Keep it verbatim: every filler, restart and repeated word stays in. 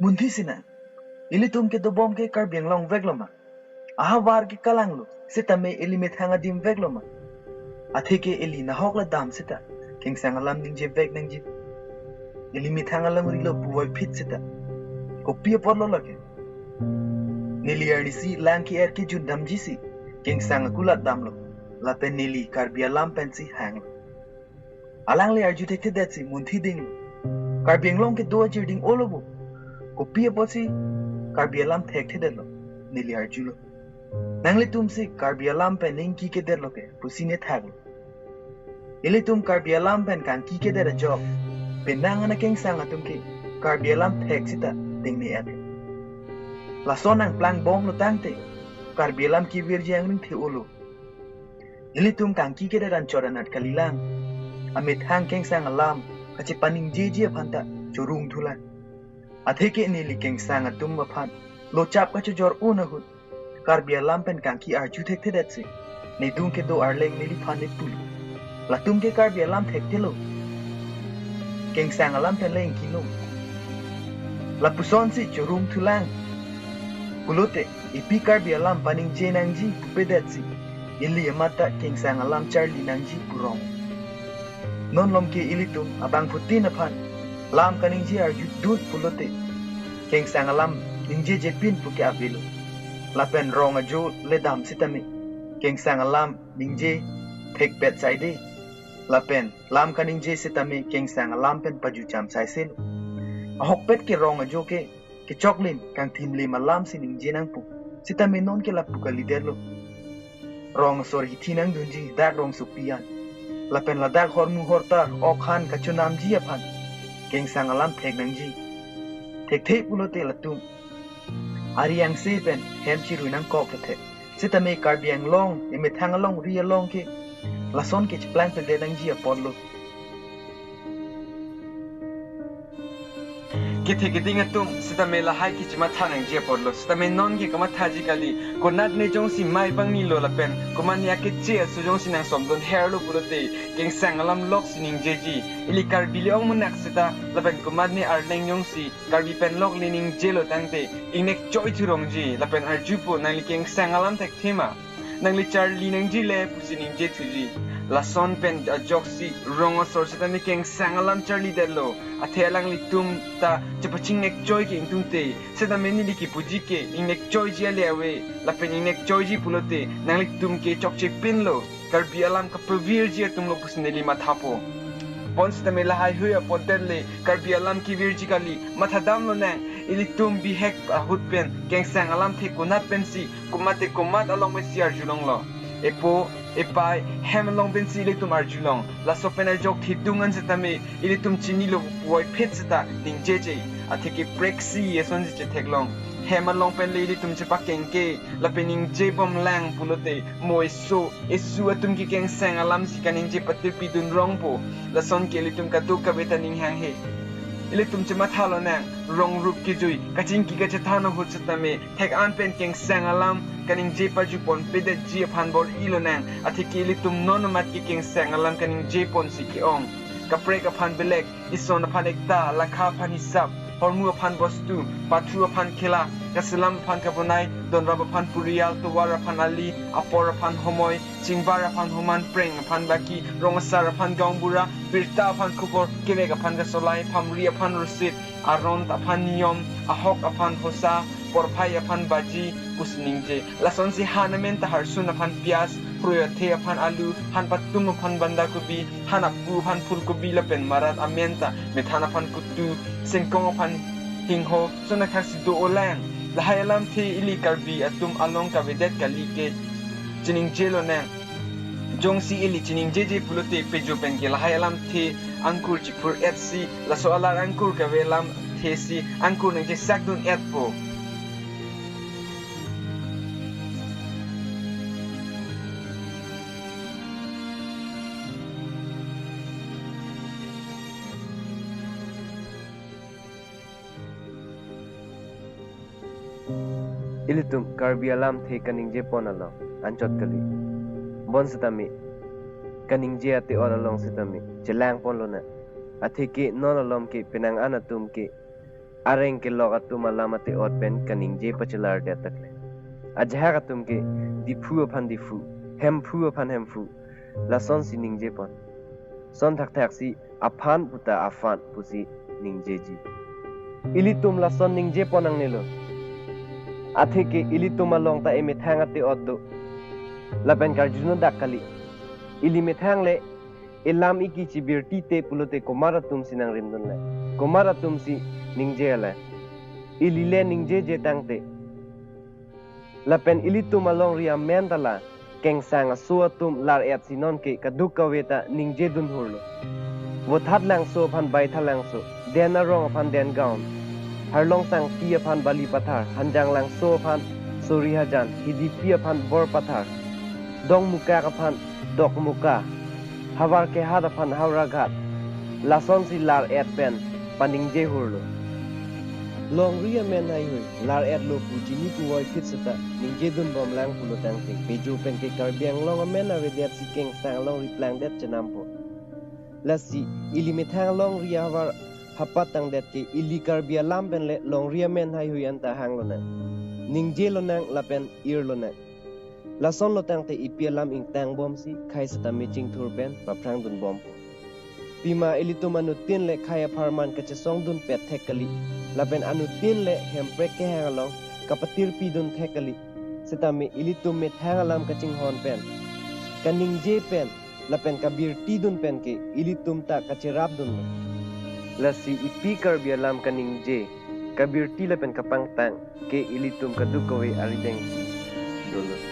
Munthi sinang, ilitum kedobom ke Karbi Anglong vek lo ma? Ahavar ke kalang lo, sitame ili methang adim vek lo ma? Atheke ili nahok le dam seta, Kengsang alam ningje vek nangji. Ili methang alongri lo puvoiphit seta. Kopi apotlo lake? Neli arnisi lang ke-er kejun damjisi, Kengsang akulat damlo. Lapen neli Karbi alam pensi hanglo. Alangli arju thekthedetsi munthi dinglo. Karbi Anglong kedo ajir ding-olo bo. Kopi apotsi Karbi alam thekthedetlo, neli arjulo. Nanglitumsi Karbi alam pen ningki kedetlo ke, pusi nethaklo. Ilitum Karbi alam pen kangki kedet ajok, penang ana Kengsang atum ke Karbi alam thek seta tengne-et. Lason nangplangbomlo tangte, Karbi alam kevirji angring the-olo. Ilitum kangki kedet anchot anat kalilang. Amethang Kengsang alam kachepaningjeji aphan ta chorung thulang. Atheke neli Kengsang atum aphan lochap kachojor un ahut, Karbi alam pen kangki arju thekthedetsi, nedung kedo arleng neliphan nepulo. Latum ke Karbi alam thekthelo. Kengsang alam pen le ingkilo. Lapusonsi chorung thulang. Pulote, ipi Karbi alam paningje nangji pupedetsi, ili amat ta Kengsang alam charli nangji pu rong. Non malom ke ilitum abangphutin aphan lam kaningje arjudun pulote, Kengsang alam ningjejepin pu ke avelo. Lapen rong ajo le dam sitame, Kengsang alam ningje thekpet saide. Lapen lam kaningje sitame Kengsang alam pen pajucham saiselo. Ahokpet ke rong ajo ke kechoklim, kangthimlim alamsi ningje nangpo. Sitame non ke lapu kalidetlo. Rong asor hithi nangdunji dak rongsopi an. Lapen ladak hormu hortar ok han kachonamji aphan Kengsang alam thek nangji. Thekthe pulote latum ari angse pen hem chirui nangkok kethe. Sitame Karbi Anglong, emethang alongri along ke lason ke cheplangpedet nangji apotlo. Kethe keding atum, sitame lahai ke chematha nangji apotlo. Sitame non ke kamathaji kali. Konatne jongsi mai pangnilo lapen komatne akeche aso jongsi nangsomdun herlo pulote, Kengsang alam loksi ningjeji. Ili Karbi le ong munak seta, lapen komatne arleng jongsi Karbi pen lok le ningjelo tangte, ingnek choi thurongji, lapen arjupo, nangli Kengsang alam thekthe ma? Nangli charli nangji le pusi ningje thuji. Lason pen ajoksi rong asor sitame Kengsang alam charlidetlo. Athe alanglitum ta chepachingnek choi ke ingtungte. Sitame neli kipuji ke ingnek choiji ale ave. Lapen ingnek choiji pulote nanglitum ke chokchepinlo. Karbi alam kapavirji atumlo pusi neli mathapo. Bonsitame lahai hui apotdet le Karbi alam kevirji kali, mathadamlo nang. Ilitum bihek ahut pen Kengsang alam the konat pensi, komat te komat along pensi arjulonglo. Epo, epai, hem along pensi ilitum arjulong. Laso pen ajok thidung an sitame ilitum chinilo puvoiphit seta ningjeje. Atheke preksi esonsi chetheklong. Hem along pen le ilitum chepakengke, lapen ningjebomlang pulote, mo eso, esu atum ke Kengsang alamsi kaningje patirpidun rongpo. Lason ke ilitum kadokave ta ning hanghe. Ilitum chemathalo nang, rong rup kejui, kachingki kachethan ahut sitame, thek-an pen Kengsang alam kaningje pajuponpedetji aphan bor-ilo nang. Atheke ilitum non amat ke Kengsang alam kaningjeponsi ke-ong. Kaprek aphan belek, ison aphan ekta, lakha aphan hisap, hormu aphan bostu, pathu aphan khela, kaselam aphan kabonai, donrap aphan purial, tovar aphan ali, apor aphan homoi, chingbar aphan homan, preng aphan baki, rong asar aphan gaonbura, birta aphan khobor, kevek aphan kasolai, phamri aphan rosit, aron aphan niyom, ahok aphan hosa, porphai aphan baji, pusi ningje. Lasonsi han amen ta harsun aphan pias, phroi athe aphan alu, han patum aphan bandakobi, han apu aphan phulkobi lapen marat amen ta methan aphan kutu, sengkong aphan hingho, sonakhaksi do-olang. Lahai alamthe ili Karbi atum along kavedet kali ke chiningjelo nang. Jongsi ili chiningjeje pulote pejo pen ke lahai alamthe angkur chiphur-etsi, laso alar angkur kave alamthesi angkur nangchesakdun-etpo. Ilitum Karbi alamthe kaningjepon along anchot kali. Bonsitame kaningje ate-ot along sitame chelangponlonang. Atheke non malom ke penang an atum ke Areng kelok atum alam ate-ot pen kaningje pachelar det takle. Ajahak atum ke Diphu aphan Diphu, Hemphu aphan Hemphu, lasonsi ningje pon. Son thakthaksi aphan puta afan pusi ningjeji. Ilitum lason ningje pon nangnelo. Atheke ilitum along ta emethang ate-ot do. Lapen karjuno dak kali. Ili methang le elam iki chibirti te pulote komat atumsi nangrimdunle, komat atumsi ningjele. Ili le ningjeje tangte. Lapen ilitum alongri amen ta la kengsang aso atum lar-et si nonke kaduk kave ta ningjedun hurlo. Vothatlangso aphan Baithalangso, Den Arong aphan Dengaon, Harlong Sangpi aphan Balipathar, Hanjanglangso aphan Sorihajan, Hidipi aphan Borpathar, Dongmukak aphan Dokmoka, Havar Kehat aphan Howraghat, lasonsi lar-et pen paningje hurlo. Longri amen haihui lar-etlo pu chini puvoiphit seta ningjedunbomlang pulo tangte, pejo pen ke Karbi Anglong amen avedet si kengsang alongri plangdet chenampo. Lasi ili methang alongri ahavar hapat tangdet ke ili Karbi alam pen le longri amen haihui anta hanglonang, ningjelo nang lapen irlo nang. Lasonlo tangte ipi alam ingtangbomsi khei setame chingthur pen paphrangdunbompo. Pima ilitum anuttin le khei apharman kachesongdunpet thek kali, lapen anuttin le hemprek kehang along kapatirpidun thek kali. Setame ilitum methang alam kachinghon pen, kaningje pen, lapen kabirtidun pen ke ilitum ta kacherapdunlo. Lasi ipi Karbi alam kaningje, kabirti lapen kapangtang ke ilitum kaduk kave arideng si dolo.